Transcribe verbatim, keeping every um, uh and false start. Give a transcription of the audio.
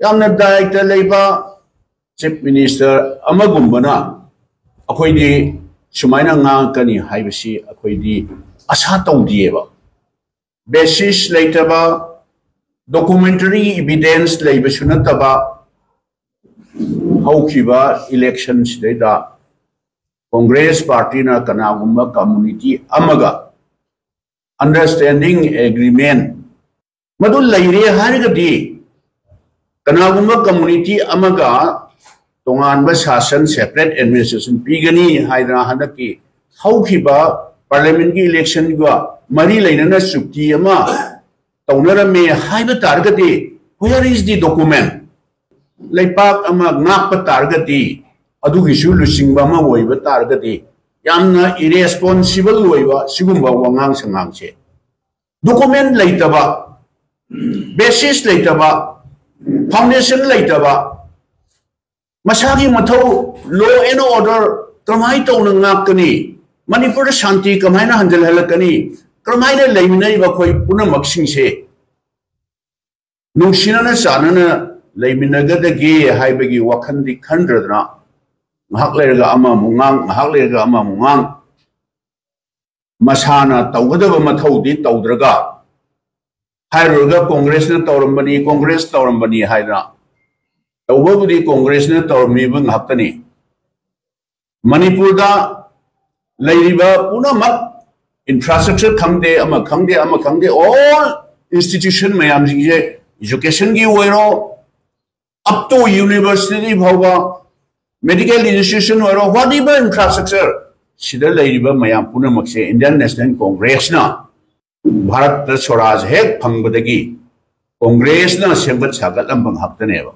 ꯌꯥꯝꯅ ꯗꯥꯏꯔꯦꯛꯇ ꯂꯩꯕ chief minister ꯑꯃꯒꯨꯝꯕꯅ ꯑꯩꯈꯣꯏꯗꯤ ꯁꯨꯃꯥꯏꯅ ꯉꯥꯡꯉꯛꯀꯅꯤ ꯍꯥꯏꯕꯁꯤ ꯑꯩꯈꯣꯏꯗꯤ ꯑꯁꯥ ꯇꯧꯗꯦꯕ꯫ ꯕꯦꯁꯤꯁ ꯂꯩꯇꯕ, ꯗꯣꯀꯨꯃꯦꯟꯇꯔꯤ ꯏꯕꯤꯗꯦꯟꯁ ꯂꯩꯕꯁꯨ ꯅꯠꯇꯕ, ꯍꯧꯈꯤꯕ ꯏꯂꯦꯛꯁꯟꯁꯤꯗꯩꯗ ꯀꯣꯡꯒ꯭ꯔꯦꯁ ꯄꯥꯔꯇꯤꯅ ꯀꯅꯥꯒꯨꯝꯕ ꯀꯝꯃꯨꯅꯤꯇꯤ ꯑꯃꯒ ꯑꯟꯗꯔꯁꯇꯦꯟꯗꯤꯡ ꯑꯦꯒ꯭ꯔꯤꯃꯦꯟ ꯃꯗꯨ ꯂꯩꯔꯦ ꯍꯥꯏꯔꯒꯗꯤ, ꯀꯅꯥꯒꯨꯝꯕ ꯀꯝꯃꯨꯅꯤꯇꯤ ꯑꯃꯒ ꯇꯣꯉꯥꯟꯕ ꯁꯥꯁꯟ, ꯁꯦꯄꯔꯦꯠ ꯑꯦꯗꯃꯤꯅꯤꯁꯇ꯭ꯔꯦꯁꯟ ꯄꯤꯒꯅꯤ ꯍꯥꯏꯗꯅ ꯍꯟꯗꯛꯀꯤ ꯍꯧꯈꯤꯕ ꯄꯥꯔꯂꯤꯌꯥꯃꯦꯟꯠꯀꯤ ꯏꯂꯦꯛꯁꯟꯒ ꯃꯔꯤ ꯂꯩꯅꯅ ꯆꯨꯛꯇꯤ ꯑꯃ ꯇꯧꯅꯔꯝꯃꯦ ꯍꯥꯏꯕ ꯇꯥꯔꯒꯗꯤ, where is the document? ꯂꯩꯄꯥꯛ ꯑꯃ ꯉꯥꯛꯄ ꯇꯥꯔꯒꯗꯤ ꯑꯗꯨꯒꯤꯁꯨ ꯂꯨꯆꯤꯡꯕ ꯑꯃ ꯑꯣꯏꯕ ꯇꯥꯔꯒꯗꯤ ꯌꯥꯝꯅ ꯏꯔꯦꯁꯄꯣꯟꯁꯤꯕꯜ ꯑꯣꯏꯕ ꯁꯤꯒꯨꯝꯕ ꯋꯥꯉꯥꯡ ꯁꯉꯥꯡꯁꯦ, ꯗꯣꯀꯨꯃꯦꯟ ꯂꯩꯇꯕ, ꯕꯦꯁꯤꯁ ꯂꯩꯇꯕ, ꯐꯥꯎꯟꯗꯦꯁꯟ ꯂꯩꯇꯕ, ꯃꯁꯥꯒꯤ ꯃꯊꯧ, law and order ꯀꯃꯥꯏꯅ ꯇꯧꯅ ꯉꯥꯛꯀꯅꯤ, ꯃꯅꯤꯄꯨꯔꯗ ꯁꯥꯟꯇꯤ ꯀꯃꯥꯏꯅ ꯍꯟꯖꯤꯜꯍꯜꯂꯛꯀꯅꯤ, ꯀꯃꯥꯏꯅ ꯂꯩꯃꯤꯟꯅꯔꯤꯕ ꯑꯩꯈꯣꯏ ꯄꯨꯝꯅꯃꯛꯁꯤꯡꯁꯦ ꯅꯨꯡꯁꯤꯅꯅ ꯆꯥꯟꯅꯅ ꯂꯩꯃꯤꯟꯅꯒꯗꯒꯦ ꯍꯥꯏꯕꯒꯤ ꯋꯥꯈꯜꯗꯤ ꯈꯟꯗ꯭ꯔꯗꯅ, ꯉꯥꯏꯍꯥꯛ ꯂꯩꯔꯒ ꯑꯃꯃꯨꯛ ꯉꯥꯡ, ꯉꯥꯏꯍꯥꯛ ꯂꯩꯔꯒ ꯑꯃꯃꯨꯛ ꯉꯥꯡ, ꯃꯁꯥꯅ ꯇꯧꯒꯗꯕ ꯃꯊꯧꯗꯤ ꯇꯧꯗ꯭ꯔꯒ, ꯍꯥꯏꯔꯨꯔꯒ ꯀꯣꯡꯒ꯭ꯔꯦꯁꯅ ꯇꯧꯔꯝꯕꯅꯤ, ꯀꯣꯡꯒ꯭ꯔꯦꯁ ꯇꯧꯔꯝꯕꯅꯤ ꯍꯥꯏꯗꯅ, ꯇꯧꯕꯕꯨꯗꯤ ꯀꯣꯡꯒ꯭ꯔꯦꯁꯅ ꯇꯧꯔꯝꯃꯤꯕ ꯉꯥꯛꯇꯅꯤ꯫ ꯃꯅꯤꯄꯨꯔꯗ ꯂꯩꯔꯤꯕ ꯄꯨꯝꯅꯃꯛ, ꯏꯟꯐ꯭ꯔꯥꯁ꯭ꯇ꯭ꯔꯛꯆꯔ ꯈꯪꯗꯦ, ꯑꯃ ꯈꯪꯗꯦ, ꯑꯃ ꯈꯪꯗꯦ, ꯑꯣꯜ ꯏꯟꯁꯇꯤꯇ꯭ꯌꯨꯁꯟ ꯃꯌꯥꯝꯁꯤꯡꯁꯦ, ꯏꯖꯨꯀꯦꯁꯟꯒꯤ ꯑꯣꯏꯔꯣ, ꯑꯞ ꯇꯨ ꯌꯨꯅꯤꯚꯔꯁꯤꯇꯤ ꯐꯥꯎꯕ, ꯃꯦꯗꯤꯀꯦꯜ ꯏꯟꯁꯇꯤꯇ꯭ꯌꯨꯁꯟ ꯑꯣꯏꯔꯣ, ꯋꯥꯠ ꯏꯚꯔ ꯏꯟꯐ꯭ꯔꯥꯁ꯭ꯇ꯭ꯔꯛꯆꯔ, ꯁꯤꯗ ꯂꯩꯔꯤꯕ ꯃꯌꯥꯝ ꯄꯨꯝꯅꯃꯛꯁꯦ ꯏꯟꯗꯤꯌꯟ ꯅꯦꯁꯅꯦꯜ ꯀꯣꯡꯒ꯭ꯔꯦꯁꯅ ꯚꯥꯔꯠꯇ ꯁ꯭ꯋꯔꯥꯖ ꯍꯦꯛ ꯐꯪꯕꯗꯒꯤ ꯀꯣꯡꯒ꯭ꯔꯦꯁꯅ ꯁꯦꯝꯒꯠ ꯁꯥꯒꯠꯂꯝꯕ ꯉꯥꯛꯇꯅꯦꯕ꯫